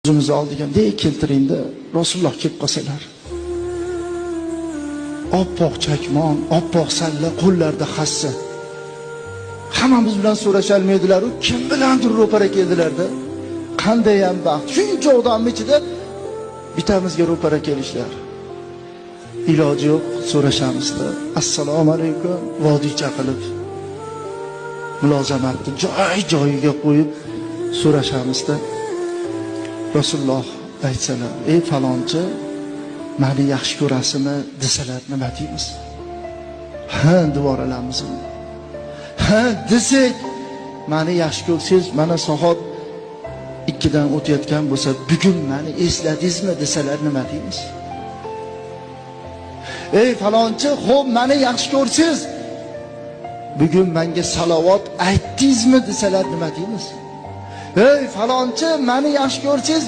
O'zimizni oldiga bunday keltiringda, Rasululloh kelib qolsalar. Oppoq chakmon, oppoq salla, qo'llarida hassa. Hammamiz bilan so'rashalmaydilar, u kim bilandir ro'para keldilarda. Qanday ham baxt. Shuncha odamning ichida bittamizga ro'para kelishlar. Iloji yo'q, so'rashamizda. Assalomu alaykum, vodiycha qilib mulozamatni joy-joyiga qo'yib so'rashamizda. Rasululloh aytsalar, ey falonchi, meni yaxshi ko'rasizmi desalar nima deymiz? Ha, devoralarmiz. Ha, desak, meni yaxshi ko'rsangiz, mana soat 2dan o'tayotgan bo'lsa, bugun meni esladingizmi desalar nima deymiz? Ey falonchi, xo'p, meni yaxshi ko'rsangiz, bugun menga salovat aytdingizmi desalar nima deymiz? Ey falonchi, meni yaxshi ko'rsangiz,